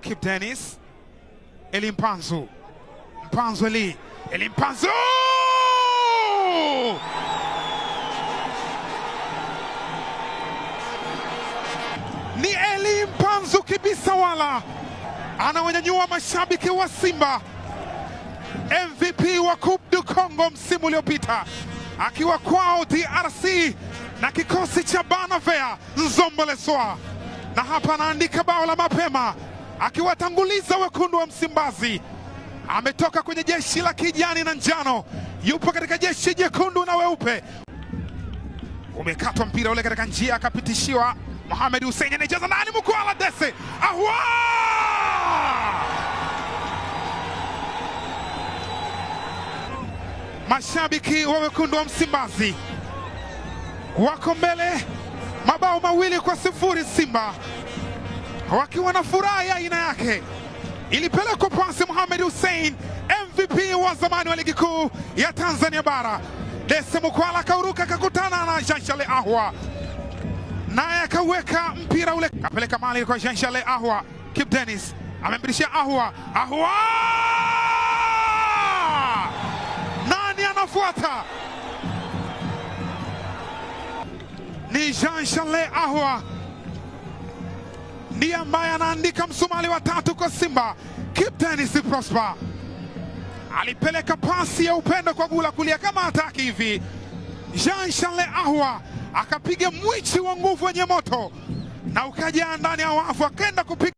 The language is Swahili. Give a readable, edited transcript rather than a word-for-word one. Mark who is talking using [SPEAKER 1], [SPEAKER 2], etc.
[SPEAKER 1] Kip Dennis, Eli Mpanzu, Mpanzu Eli, Eli Mpanzu! Ni Eli Mpanzu kibisa, wala anawanyanyua mashabiki wa Simba. MVP wa Coupe du Congo msimu uliopita akiwa kwao DRC na kikosi cha Banavea Nzomboleswa, na hapa anaandika bao la mapema akiwatanguliza wekundu wa Msimbazi. Ametoka kwenye jeshi la kijani na njano, yupo katika jeshi jekundu na weupe. Umekatwa mpira ule katika njia, akapitishiwa Mohamed Hussein, anacheza ndani, Mukwala Dese ahwa Mashabiki wa wekundu wa Msimbazi wako mbele mabao 2-0, Simba wakiwa na furaha ya aina yake. Ilipelekwa pasi Mohamed Hussein, MVP wa zamani wa ligi kuu ya Tanzania bara. Dese Mukwala akauruka akakutana na Jean Charles Ahoua, naye akauweka mpira ule, kapeleka mali kwa Jean Charles Ahoua. Kip Dennis amempitishia Ahoua, Ahoua nani anafuata? Ni Jean Charles Ahoua ndiye ambaye anaandika msumali wa tatu kwa Simba. Kip Dennis Prosper alipeleka pasi ya upendo kwa gula kulia kama hataki hivi. Jean Charles Ahoua akapiga mwichi wa nguvu wenye moto na ukajaa ndani ya wavu, akaenda kupiga.